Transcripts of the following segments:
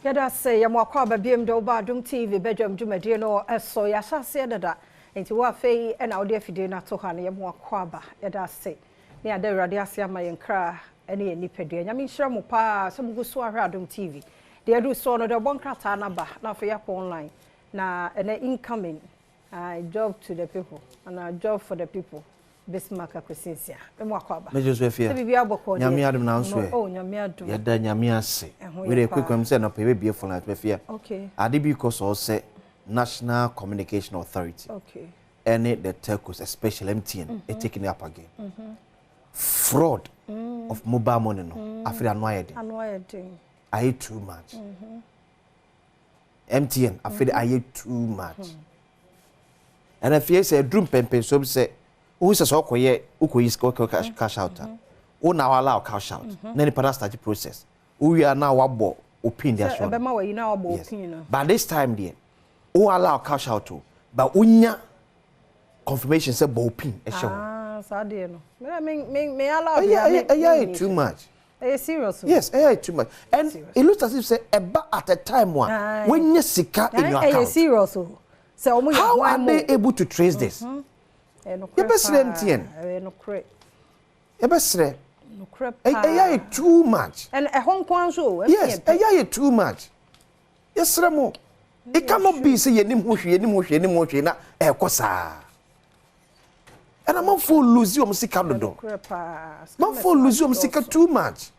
Yɛda ase, yɛ mo akwaaba biom de woba Adom TV badwam dwumadie no so. Yɛahyɛ aseɛ dada, nti wo afei na wode afidie no ato ha no, yɛ mo akwaaba. Yɛda ase ne yɛada Awurade ase ama yɛn kra ne yɛn nipadua. Nyame nhyira mo paa sɛ mogu so ahwɛ Adom TV. Deɛ aduru soɔ no, deɛ ɔbɔ nkrataa no aba na afei yɛakɔ online. Na ɛnɛ incoming, job to the people, anaa job for the people. Bismarck Akwasi Nsia. Me mo akɔ aba. Mɛgye so afia. Sɛ biribi abɔkɔ deɛ. Nyame adom na nso ɛ. Oh, Nyame adom. Yɛda Nyame ase. Ɛho Wei yɛ deɛ quick paa. one sɛ nɔpɛ yɛbɛbie phone lines mafia. Okay. Ade bi kɔ so sɛ National Communication Authority Okay. ɛne the telcos, especially MTN, mm -hmm. taking it up again. Fraud of mobile money no. Afei ano ayɛ den. Ano ayɛ den. Ayɛ too much. MTN afei de ayɛ too much. Ɛna afei sɛ aduru mpɛmpɛnsoɔ bi sɛ wohu sɛ sɛ ɔkɔyɛ wokɔyi sika, wokɔ cash out a, wo na allow cash out na nipa na start process, wowie a na wabɔ o PIN de Sɛ ahyɛ hɔ. Ɛbɛma wayi na wabɔ Yes. PIN no. But this time deɛ, wo allow cash out o, but wonya confirmation sɛ bɔ o PIN ɛhyɛ hɔ. Ah, saa deɛ no. Me allow ɛyɛ deɛ, ɛyɛ ɛyɛ me ayɛ too much. Ɛyɛ serious o. Yes, ɛyɛ ayɛ too much and Serious. it looks as if sɛ ɛba at a time a wonya sika in your Ɛyɛ account. serious o. Sɛ ɔmo yɛ How hwan are mo. they able to trace this? Ɛyɛ nokorɛ Yɛbɛsrɛ paa. MTN. Ɛyɛ nokorɛ. Yɛbɛsrɛ. Nokorɛ paa. Ɛyɛ ayɛ too much. Ɛn ɛhɔ nko ara nso o. Yes. MTN pɛ. Ɛyɛ ayɛ too much. Yɛsrɛ mo, it cannot be sɛ yɛnim ho hwee, yɛnim ho hwee, yɛnim ho hwee na ɛkɔ saa ɛna manfoɔ lose wɔn sika dodo. Nokorɛ paa. Manfoɔ lose wɔn sika too much.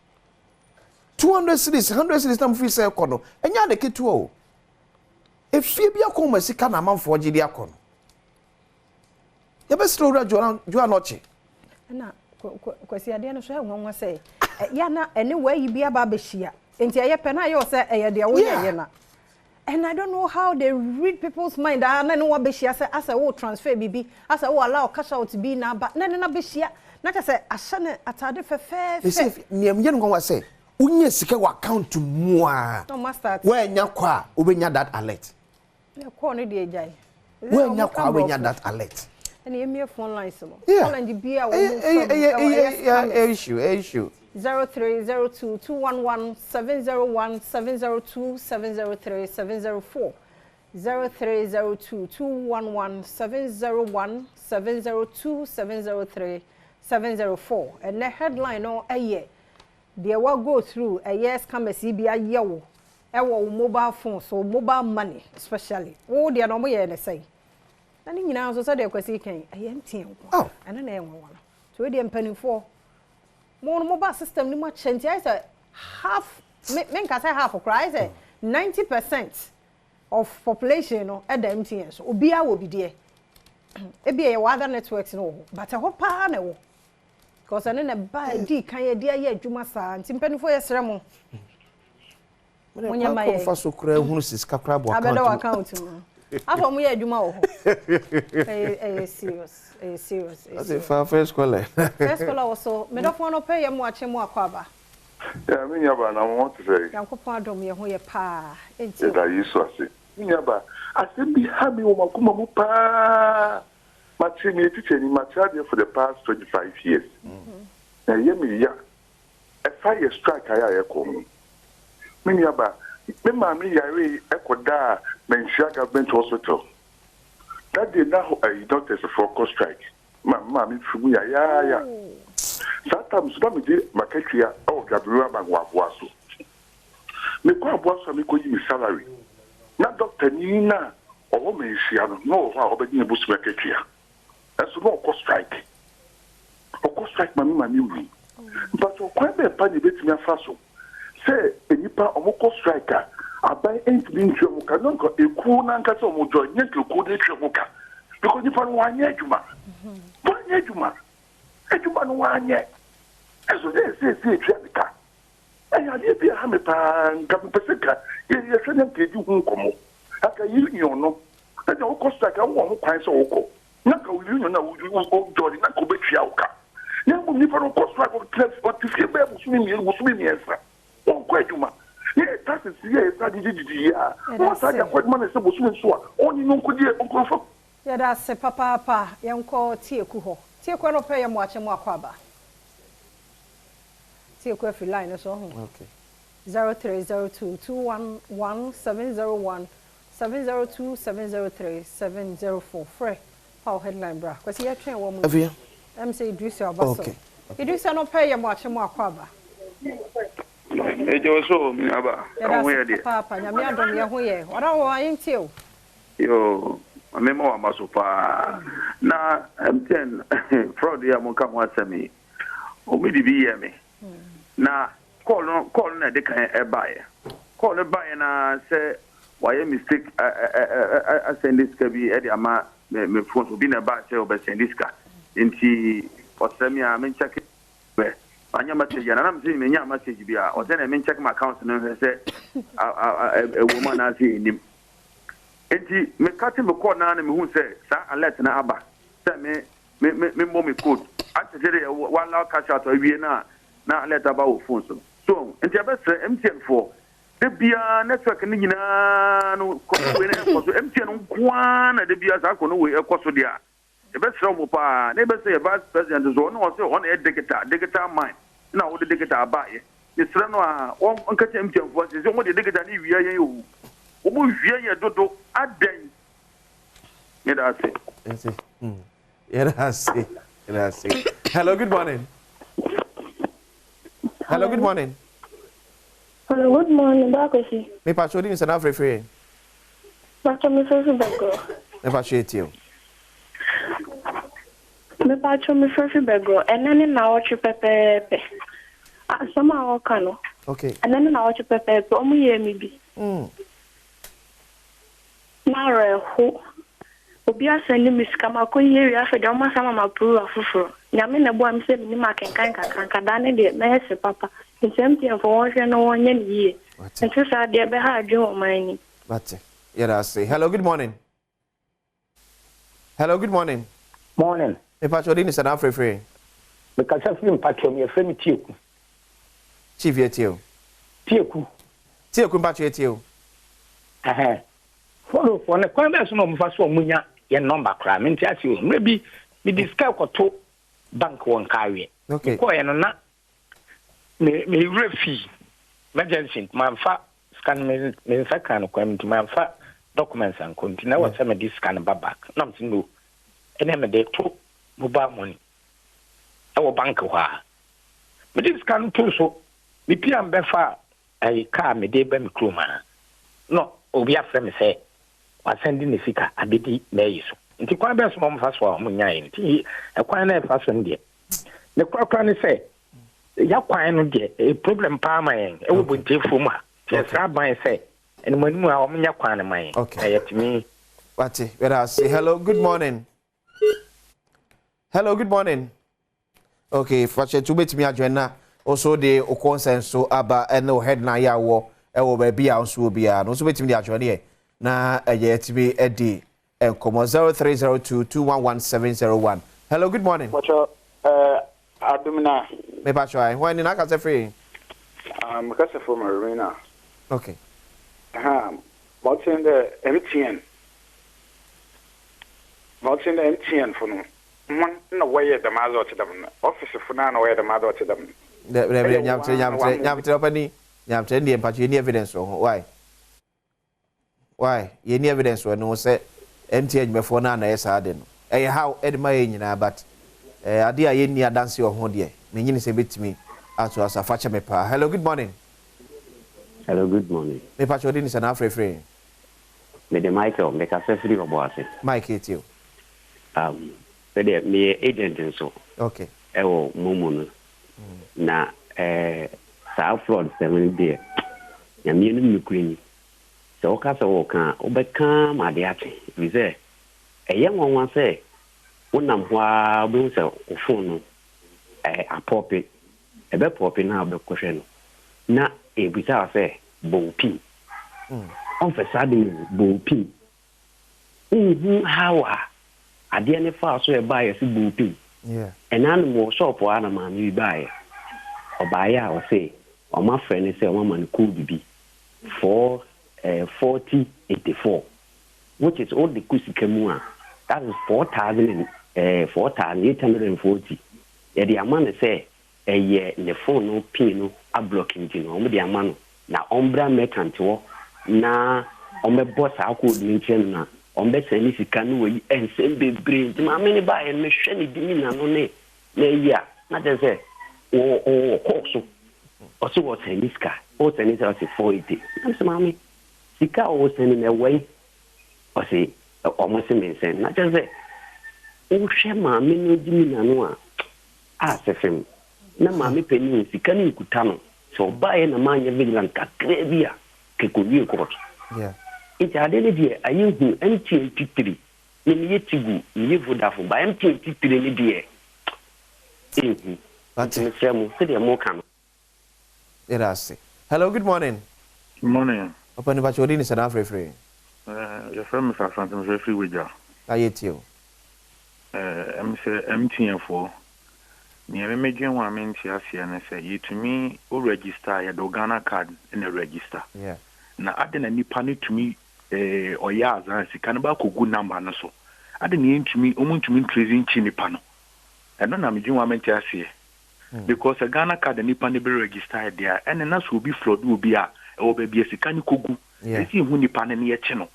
200 cedis, 100 cedis na mo fi sɛ ɛkɔ no, ɛnyɛ ade ketewa o. Efie bi akɔ wɔn sika na amanfoɔ gye de akɔ no. Yɛbɛsrɛ Owura Joan Ɔkye. Ɛna Kwasi, adeɛ no so ɛyɛ nwanwa sɛ ya na ɛne wayi bi aba abɛhyia, nti ɛyɛ pɛ na ayɛ wɔ sɛ ɛyɛ deɛ woyɛ yɛ na, and I don't know how they read people's mind. Ah, na ne wa bɛhyia sɛ asɛ wo transfer bibi, asɛ wo allow cash out bi na aba na ne na bɛhyia na kyɛ sɛ ahyɛ ne atade fɛfɛɛfɛ. Ɛsɛ nea yɛ no nwanwa sɛ wonya sika wɔ account mu a, Na ɔma start. woanya kɔ a, wobɛnya that alert. Kɔɔ no deɛ, gyae. Woanya kɔ a, wobɛnya that alert. Ɛna yɛmmie phone lines no. Challenge bi a ɛyɛ wɔn ɛyɛ fam ɛyɛ ɛwɔ ɛyɛ ɛyɛ scammers. Issue, ɛyɛ issue. 0302 211 701, 702, 703, 704. 0302 211 701, 702, 703, 704. Ɛnɛ headline no ɛyɛ deɛ wa go through, ɛyɛ scammers yi bi ayɛ wo ɛwɔ wo mobile phone so, mobile money especially. Wo deɛ na ɔmo yɛ ne sɛn na ne nyinaa nso, sɛdeɛ Kwasi kan, ɛyɛ MTN nko. Oh. Ɛno na ɛyɛ nwanwa no. Nti wei deɛ, mpanimfoɔ mo no, mobile system no mu akyɛ, nti ayɛ sɛ half, me menka sɛ half koraa, ayɛ sɛ 90% of population no ɛda MTN so. Obiara wɔ bi deɛ, ebi ɛyɛ wɔ other networks no wɔ hɔ, but ɛhɔ paa na ɛwɔ because ɛno na ɛba di kan yɛ de ayɛ adwuma saa. Nti mpanimfoɔ, yɛsrɛ mo, Monyɛ ma yɛn. Fa so koraa ehunu sɛ sika koraa bɔ abɛda wɔ account account mu afɔ ɔmo yɛ adwuma wɔ hɔ. Ɛyɛ serious, ɛyɛ serious, ɛyɛ mu. Ɔsɛ serious. fa first caller. First caller wɔ so. Medɔfoɔ no pɛ yɛ mu akye mu akɔ aba. Ya, me nua na mo ho te sɛ? Nyankopɔn adom, yɛ ho yɛ paa. Enti Yɛda Yesu ase. Me nua ba, asɛm bi ha me wɔ m'akoma mu paa. Mate meyɛ teacher ni, mate adeɛ for the past 25 years. Na ɛyɛ me ya. Ɛfa yɛ strike ayɛ a yɛkɔ ho. Me nua ba, me maame yare ɛkɔdaa Manhyia Government Hospital. That day na ɛyi doctors foɔ kɔ strike. Ma me maame firi mu yayaaya. Saa time so na megye makatua ɛwɔ Gabriel Bank wɔ Aboa so. Mekɔ Aboa so a, mekɔyi me salary na doctor ni na ɔwɔ Manhyia no na ɔwɔ hɔ a ɔbɛgye ne bosom akatua, ɛnso na ɔkɔ strike, ɔkɔ strike ma me maame wui. Mpatɛ ɔkwan bɛɛ pa na ebɛtumi afa so sɛ nnipa ɔmo kɔ strike a, aban ntumi ntua ɔmo ka, na nka ekuo n'ankasa ɔmo join nyɛ nka ekuo no etua ɔmo ka, because nipa no wanyɛ adwuma, wanyɛ adwuma, adwuma no wanyɛ, ɛso dɛ ɛsɛ etua ne ka. Ɛyɛ adeɛ bi a ha me paa. Nka mepɛ sɛ nka yɛhwɛ na nka yɛdi ho nkɔmmɔ. Anka union no ɛna wokɔ strike a, wowɔ ho kwan sɛ wokɔ na nka wo union a wojɔne na nka wobɛtua wo ka, na mmom nipa no wokɔ strike, ɔtena ɔte fie bɛyɛ bosome 2, bosome 3, wɔnkɔ adwuma, na yɛ taxes yɛ yɛsa gyegyegyegye yi a, na wɔsa de akɔ adwuma no sɛ bosome nso a ɔne no nkɔgye nkurɔfoɔ. Yɛda ase papaapa. Yɛnkɔ Tieku hɔ. Tieku no pɛ yɛ mo akye mu akɔ aba. Tieku afiri line no so ɔho. Okay. 0302 211 701 702 703 704. Frɛ fa wo headline bra. Kwasi, yɛtwɛn wɔ mu. Afia. Sɛ Idrisa ɔba so. Idrisa no pɛ yɛ mo akyɛ mo akɔ aba. Ɛgye wo so, me aba. Yɛda Ɛho yɛ ase deɛ. papaapa. Nyame adom, yɛ ho yɛ. Ɔda wɔ ayɛ ntie o. Yo, mema wama so paa. Na MTN fraud yi a moka ho asɛm yi, ɔmo de bi yɛ me. Na call no na ɛde kan ɛbaeɛ. Call no baeɛ na sɛ wayɛ mistake asend sika bi ɛde ama me phone so. Obi na ɛbaa sɛ ɔbɛsend sika. Nti ɔsrɛ me a menkyɛke bɛ anya message a nanam sɛ menya message bi a ɔsɛ na menkyɛke my account no nhwɛ sɛ ɛwɔ mu anaasɛ ɛnim. Nti meka te me call naa na mehu sɛ saa alert na aba sɛ me me mmɔ me code akyɛ sɛ deɛ wallow cash out awie na alert aba wɔ phone so. So nti ɛbɛsrɛ MTN foɔ de biara, network no nyinaa no, kɔno wei no ɛkɔ so, MTN nko ara na de biara saa kɔno wei ɛkɔ so deɛ a, yɛbɛsrɛ mo paa. Na yɛbɛsrɛ yɛ vice president so, ɔno ɔsɛ ɔno yɛ digital man na wode digital abaayɛ. Yɛsrɛ no a wɔn nka kyerɛ MTN foɔ sɛ wɔn de digital ne wia yɛn o, wɔn wia yɛ dodo adɛn. Yɛda ase. Nti, yɛda ase, yɛda ase. Hello, good morning. Hello, good morning. Hello, good morning, Bakosi. Mepa kyɛw, di nsa na afrɛfrɛ. Pacho me fefi Begoro. Mepa kyɛw, etie o. Me pacho me fefi Begoro. Ɛnɛ ne na ɔtwe pɛpɛɛpɛ. Asɛm a wɔka no. Ɛnɛ ne na ɔtwe pɛpɛɛpɛ. Ɔmo yɛ mi bi. Na awerɛho. Obi asend me sika ma kɔ yie wie, afei deɛ ɔmo asa ma ma approve afoforɔ. Nyame na ɛboa me sɛ menim akenkan kakra nkadaa ne deɛ mɛyɛ se papa. Nti MTN fo, wɔnhwɛ no, wɔnyɛ ne yie. Nti saa deɛ ɛbɛha adwene wɔ man nim. Mate. Yɛda ase. Hello, good morning. Hello, good morning. Morning. Mepa kyɛw, di nsa na afrɛfrɛ. Mekasa firi mpatwam, yɛfrɛ me Tieku. Chief, yɛtie o. Tieku. Tieku, mpatwɛ, yɛtie o. Ɛhɛn. Fraudfoɔ no, kwan bɛɛ so na ɔmofa so ɔmo nya yɛn number koraa? Mente ase o. Mmerɛ bi mede sika kɔto bank wɔ Nkaaweɛ. Mekɔɔyɛ no na me werɛ fii emergency nti mamfa sika no, me nsa kan no kwan mu nti mamfa documents ankɔ, nti na ɛwɔ sɛ mede sika no ba back na mese no ɛnɛ mede to mobile money ɛwɔ bank hɔ a mede sika no to so. Mepia mbɛfa ɛyi kaa mede ba me kurom a, na obi afrɛ me sɛ wasend ne sika abɛdi mɛyi so. Nti kwan bɛɛ so na ɔmfa so a ɔmo nyaeɛ? Nti ɛkwan na ɛfa so no deɛ, ne korakora ne sɛ ya kwan no deɛ, ɛyɛ problem paa ma yɛn ɛwɔ Bontefuo mu ha. Yɛsrɛ aban sɛ animanim a ɔmo kwan no ma yɛn na yɛtumi. Wate, yɛda ase. Hello, good morning. Hello, good morning. Okay, fakyɛ tu wobɛtumi adwene na nso de wo consent so aba ɛne wo headline yɛ awɔ ɛwɔ baabi a nso wɔ biara no nso wobɛtumi de adwene yɛ na ɛyɛ ɛtumi ɛdi nkɔmmɔ. 0302 211 701. Hello, good morning. Wɔkyɛ adom na. Mepa kyɛw, ayi hwan ni na aka sɛ firi? Mekasa from Arena. Okay. Ha, ma ɔtsen dɛ MTN. Ma ɔtsen dɛ MTN fo no, hɔn na wɔyɛ dɛm adze a ɔtse dɛm no. Ɔfisifo no a na wɔyɛ dɛm adze a ɔtse dɛm no. Dɛ dɛ nyamtere, nyamtere, nyamtere, ɔpɛni nyamtere deɛ, mpatwa, yɛni evidence wɔ ho. Why yɛni evidence wɔ no sɛ MTN adwumafoɔ no a na ɛyɛ saa de no? Ɛyɛ how ɛde ma yɛn nyinaa, but adeɛ a yɛnni adanse wɔ ho deɛ, menyini sɛ bɛtumi ato asa. Fa kyɛ me paa. Hello, good morning. Hello, good morning. Mepatwa, ɔde nisa na afrɛfrɛ. Mede Michael, mekasa firi Ɔbɔ ase. Mike, etie o. Sɛdeɛ meyɛ agent nso ɛwɔ momo no na saa fraud sɛm no deɛ, Nyameɛ no nokorɛ ni sɛ woka sɛ wɔka a, wobɛka ma ade akye, ɛfiri sɛ ɛyɛ nwanwa sɛ wonam hɔ a, wobɛhu sɛ wo phone no apop, ɛbɛpop no a, wobɛkɔhwɛ no na ɛbisa wo sɛ bɔ wo PIN. Ɔmfɛ saa de no bɔ wo PIN, wonhu how a adeɛ ne faa so ɛbaa yɛ sɛ bɔ wo PIN. Ɛna no wɔ shop a na maame bi baeɛ, ɔbaeɛ a ɔse ɔma frɛ no sɛ ɔmama no code bi 4 4084, which is wode kɔ sika mu a, that is 4,000 and 4,840. Yɛde ama no sɛ ɛyɛ ne phone no PIN no ablock, nti no ɔmo de ama no. Na ɔmbra merchant hɔ na ɔmbɛbɔ saa code no nkyerɛ no na ɔmbɛsɛn ne sika no wayi nsɛm bebree nti maame no baeɛ no mehwɛ ne demeanor no ne n'ayi a na kyerɛ sɛ wɔ wɔ kɔɔ so ɔse wɔsɛn ne sika ɔsɛn ne sika ɔse 480 na mesɛ maame sika a ɔsɛn no ɛwɔ yi ɔse ɔmo se mensɛn na kyerɛ sɛ wohwɛ maame no demeanor no a a sɛsɛm na maame panin sika no nkuta no sɛ ɔbaeɛ na manyɛ vigilant kakraa bi a kɛkɔwie court nti ade no deɛ ayɛ hu. MTN titiri me meyɛ Tigo, meyɛ Vodafone but MTN titiri no deɛ ɛnhu nti mesrɛ mo sɛdeɛ moka no. Yɛda ase. Hello, good morning. Morning. Ɔpɛni pakyɛ wo din ne sɛn na afrɛfrɛ? Eh, yɛfrɛ me Sir Asante mefrɛ firi Wagya. Na yɛtie wo. Eh, ɛm sɛ MTN foɔ, neɛ me medwen ho a mente aseɛ ne sɛ yɛtumi wo register a yɛde wo Ghana card na register. Yeah. Na adɛn na nipa no tumi eh, ɔyɛ adze a sika no ba akɔgu number no so. Adɛn na yɛntumi, ɔmo ntumi ntrace nkye nipa no. Ɛno na medwen ho a mente aseɛ. Because sɛ Ghana card na nipa no bɛ register deɛ a, ɛne na sɛ obi fraud obi a, ɛwɔ baabi a sika no kɔgu. Yeah. Ɛsɛ yɛhu nipa no na yɛkye no.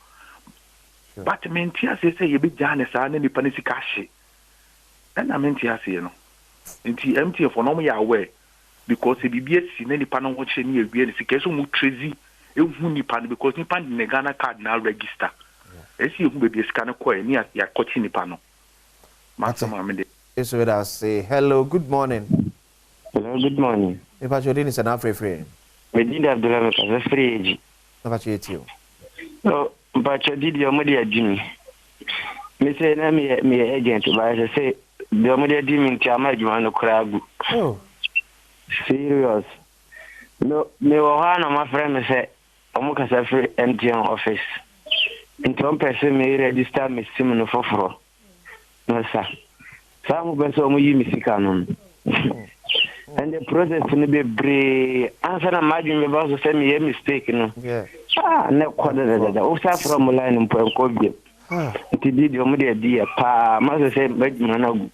Sure. But mente aseɛ sɛ yɛbɛgyaa no saa na nipa no sika ahye. Ɛna mente aseɛ no. Nti MTN foɔ no wɔn yɛ aware because sɛ biribi asi na nipa no ho kyerɛ ne yɛwia ne sika ɛsɛ wɔn trace ehu nipa no because nipa no de ne Ghana card na register. Ɛsɛ yɛhu baabi a sika no kɔɛ ne yɛakɔkye nipa no. M'asɛm a mede. Yesu meda ase. Hello good morning. Hello good morning. Me pakyɛ wo din ne sɛn na afrɛ firi he? Me din de Abdullah me kasa firi Eji. Me pakyɛ yɛ tie wo. Oh mpakyɛ di deɛ ɔmo de adi me. Me sɛ na meyɛ meyɛ agent ba ɛsɛ sɛ deɛ ɔmo de adi me nti ama adwuma no koraa agu. Oh. Serious. Me me wɔ hɔ a na ɔmo afrɛ me sɛ ɔmo kasa firi MTN office nti ɔmo pɛ sɛ me register me sim no foforɔ. No sa. Saa ɔmo pɛ sɛ ɔmo yi me sika no no. And the process no bebree ansa na m'adwene bɛba so sɛ meyɛ mistake no. Ah, na ɛkɔ dadadada. Wosa frɛ ɔmo line mpo ɛnkɔ biom. Nti di deɛ ɔmo de adi yɛ paa. Masɛ sɛ m'adwuma no agu.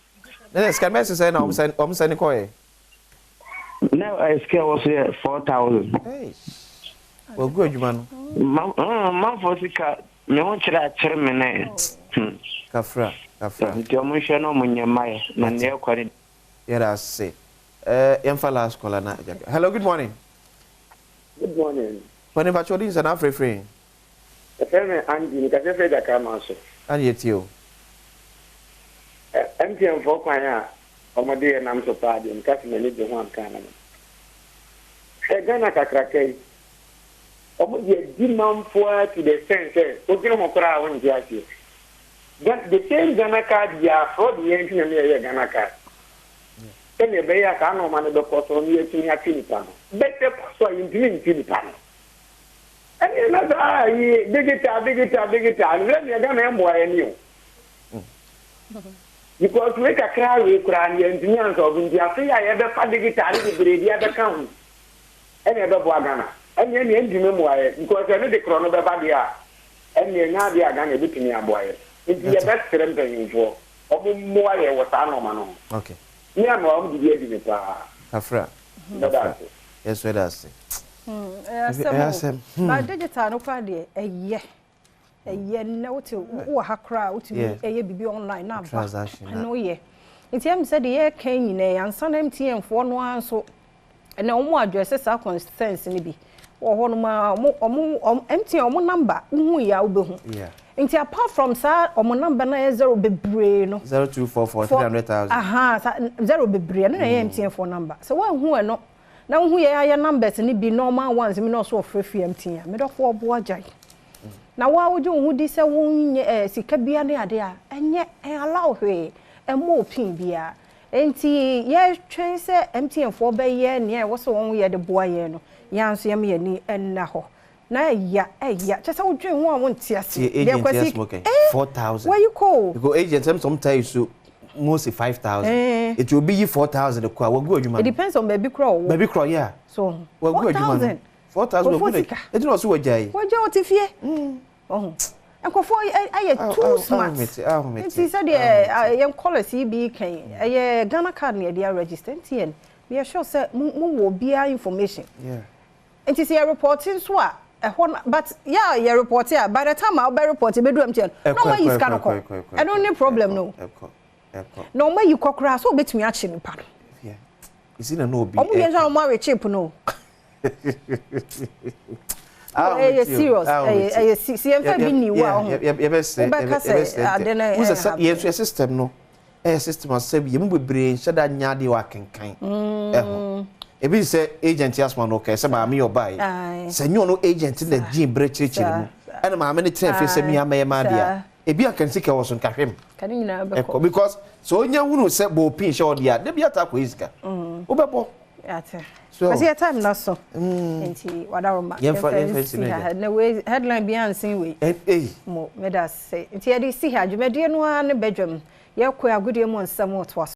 Ne sɛ sika no bɛyɛ sɛ na ɔmo sɛ ne kɔɛ. Na sika ɛwɔ so yɛ 4,000. Eish. Wagu adwuma no. Manfoɔ sika Me ho kyerɛ akyere me nɛ hmm. Kafra, kafra. Nti ɔmo nhwɛ na ɔmo nyɛ mma yɛ na nea ɛkɔ ne. Yɛda ase. Eh, yɛmfa last caller na agya. Hello, good morning. Good morning. Panin pakyɛ ɔde nsa na afrɛfrɛ yi. Yɛfrɛ me Andy, mekasa firi Agyakra so. Andy yɛtie o. Eh, MTN foɔ kwan a wɔde yɛ nam so paa deɛ meka sɛ m'ani gye ho a meka na me. Hwɛ Ghana kakraka yi, Ɔmo de adi manfoɔ ara to the extent sɛ wodwene ho koraa a wonte aseɛ. Ga the same Ghana card yi ara fraud yi nti na ne yɛyɛɛ Ghana card. Sɛdeɛ ɛbɛyɛ a saa nnoɔma no bɛkɔ so na yɛatumi atwe nipa no. But ɛkɔ so a yɛntumi ntwe nipa no. Ɛneɛ na saa ayi digital digital digital no sɛ neɛ Ghana ɛmmoa yɛn ni o. Because wei kakra wei koraa no yɛntumi ansɔlve nti afei a yɛbɛfa digital no bebree de abɛka ho. Ɛna ɛbɛboa Ghana. Ɛneɛ neɛ ɛntumi mmoa yɛ because ɛno de korɔ no bɛba deɛ a ɛneɛ ɛnyɛ adeɛ a Ghana ɛbɛtumi aboa yɛ. Nti yɛbɛsrɛ mpanyinfoɔ ɔmo mmoa yɛ wɔ saa nnoɔma no ho. Okay. Me a mewɔ ha ɔmo de bi adi me paa. Kafra. Mɛda Kafra. ase. Yɛnso yɛda ase. Ɛyɛ asɛm o. But digital no koraa deɛ ɛyɛ. Ɛyɛ nnɛ wote wowɔ ha koraa wotumi ɛyɛ biribi online na aba ɛno yɛ. Nti ɛm sɛ deɛ yɛreka yi nyinaa yi ansa na MTN foɔ no ara nso ɛnɛ wɔn address saa concerns no bi wɔ hɔ nom a wɔn wɔn wɔn MTN wɔn number wohu yɛ a wobɛhu. Nti apart from saa wɔn number no a ɛyɛ zero bebree no. 0244 300,000. Aha sa zero bebree ɛno na ɛyɛ MTN foɔ number sɛ woanhu ɛno na wohu yɛ ayɛ numbers no bi normal ones bi na ɔso ɔfrɛ firi MTN a medɔfo ɔboa gyae. Na wo a wogye wo ho di sɛ wonyɛ eh, sika bia ne ade a, ɛnyɛ, ɛn allow hwee, ɛmmɔ wo pin biara. Enti yɛtwɛn sɛ MTN foɔ bɛyɛ nea ɛwɔ sɛ wɔn yɛ de boa yɛn no, yɛn ara nso yɛma yɛn ani nna hɔ. Na ɛya, ɛya, kyerɛ sɛ wodwen ho a wonte ase. Tie Deɛ agent Kwasi, yɛ smoke eh, 4,000. wayi kɔ o. Because agent sɛ some time so mo se 5,000. Eh. Eti obi yi 4,000 kɔ a wagu adwuma It no. depends on baabi kora ɔwɔ. Baabi kora yeah. So, Wagu adwuma no. 4,000. 4,000 Nkurɔfoɔ wagu sika. Eti na ɔse wagyae. Wagyae ɔte fie. Ɔho. Nkurɔfoɔ ayɛ too smart. Nti sɛdeɛ yɛn callers yi bi reka yi, ɛyɛ Ghana card na yɛde a register. MTN, meyɛ sure sɛ mo wɔ obiara information. Nti sɛ yɛ report nso a ɛhɔ na but yɛ a yɛ report a by the time a wobɛ report bɛdu MTN na Ɛkɔ ɔmo ayi ɛkɔ sika no ɛkɔ kɔ. ɛkɔ ɛkɔ Ɛno ne problem no. ɛkɔ ɛkɔ. Na ɔmo ayi kɔ koraa sɛ obetumi akye nipa no. Yeah. Esi na na obi Ɔmo wie nso ɛka. a ɔmo awe chip no. Ah, Ɛyɛ wɔn ti o. serious. Ah, wɔn Ɛyɛ ti. ɛyɛ si si yɛmfa bi ni wo a ɔho. Yɛbɛsrɛ Wobɛka sɛ ade no Wo sɛ ɛyɛ yɛn nso yɛ system no ɛyɛ system asɛ bi yɛn mu bebree nhyɛ da nya adeɛ wɔ akenkan ɛho. Ebi sɛ agent asoma no kɛ sɛ maame yɛ ɔbaa yi. Aye. Sɛ nyɛ ɔno agent na gye berɛ kyerɛkyerɛ mu. Ɛna maame no tena fie sɛ mi amɛyɛ maa deɛ a. Ebi anka sika wɔ so nkahwɛ mu. Ka ne nyinaa bɛkɔ. Ɛkɔ because sɛ onya hunu sɛ bɔɔpin hyɛ ɔdeɛ a, dabi ata akɔ yi sika. Wobɛbɔ. Ate. So- Kasi yɛ time na so. Nti wadaroma. Yɛmfa nsi ha. n'agya. Na wei headline bi ansen wei. Ɛ ei. Mo meda se. Nti yɛde si ha dwumadie no ara ne badwam. Yɛkɔ agodie mu nsɛm wɔ toa so.